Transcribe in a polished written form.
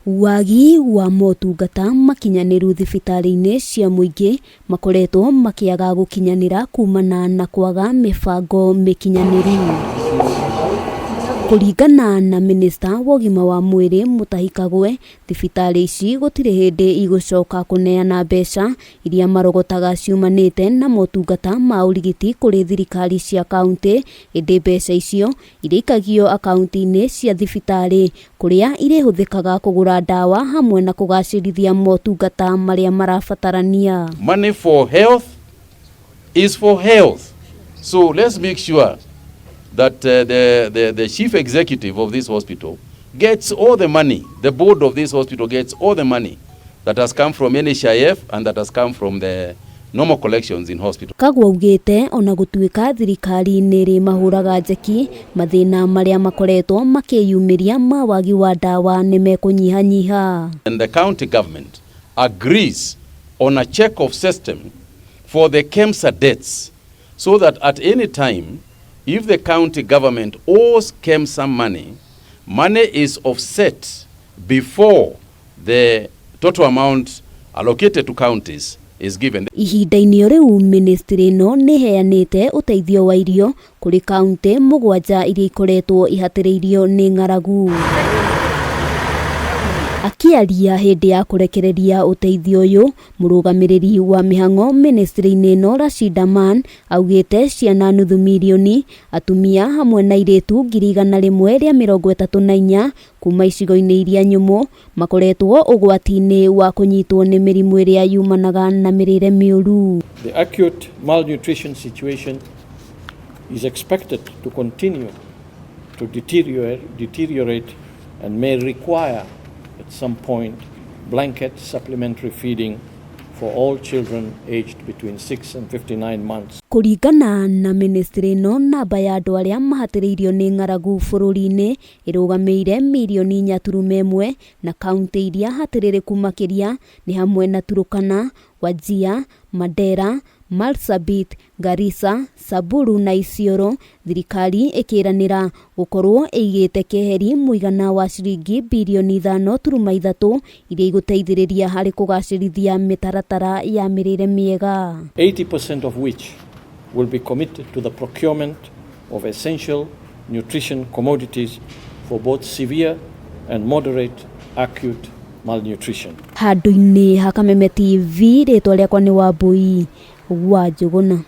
Wagi wa motungata makinyanĩru thibitarĩ-inĩ cia mũingĩ makoretwo makĩaga gũkinyanĩra kumana na kwaga mĩbango mĩkinyanĩru. Kũringana na mĩnĩsta wa ũgima wa mwĩrĩ Mutahi Kagwe, thibitarĩ ici gũtirĩ hĩndĩ igũcoka kũneana mbeca iria marogotaga ciumanĩte na motungata ma ũrigiti kũrĩ thirikari cia kauntĩ, ĩndĩ mbeca icio irĩikagio akaunti-inĩ cia thibitarĩ kũrĩa irĩhũthĩkaga kũgũra ndawa hamwe na kũgacĩrithia motungata marĩa marabatarania. Money for health is for health. So let's make sure that the chief executive of this hospital gets all the money, the board of this hospital gets all the money that has come from NHIF and that has come from the normal collections in hospital. Kagwe augĩte ona gũtuĩka thirikari nĩ ĩrĩmahũraga njeki, mathĩna marĩa makoretwo makĩyumĩria ma wagi wa ndawa nĩ mekũnyihanyiha. And the county government agrees on a check-off system for the KEMSA debts so that at any time, if the county government owes KEMSA money, money is offset before the total amount allocated to counties is given. Ihinda-inĩ o rĩu, ministry ĩno nĩ ĩheanĩte ũteithio wa irio kũrĩ kaunti mũgwanja iria ikoretwo ihatĩrĩirio nĩ ng'aragu. Akĩaria hĩndĩ ya kũrekereria ũteithio ũyũ, mũrũgamĩrĩri wa mĩhang'o ministry-inĩ ĩno Rashid Aman augĩte ciana nuthu mirioni, atumia hamwe na airĩtu 134,000 kuma icigo-inĩ iria nyũmũ makoretwo ũgwati-inĩ wa kũnyitwo nĩ mĩrimũ ĩrĩa yumanaga na mĩrĩre mĩũru. The acute malnutrition situation is expected to continue to deteriorate and may require at some point blanket supplementary feeding for all children aged between 6 and 59 months. Kũringana na ministry ĩno, namba ya andũ arĩa mahatĩrĩirio nĩ ng'aragu bũrũri-inĩ ĩrũgamĩire mirioni 4.1, na kaunti iria hatĩrĩrĩku makĩria nĩ hamwe na Turkana, Wajir, Mandera, Marsabit, Garissa, Samburu na Isiolo. Thirikari ĩkĩranĩra gũkorwo ĩigĩte keheri mũigana wa ciringi birioni 5.3 iria igũteithĩrĩria harĩ kũgacĩrithia mĩtaratara ya mĩrĩre mĩega. 80% of which will be committed to the procurement of essential nutrition commodities for both severe and moderate acute malnutrition. Handũ-inĩ ha Kameme TV, rĩtwa rĩakwa nĩ Wambui wa Njũgũna.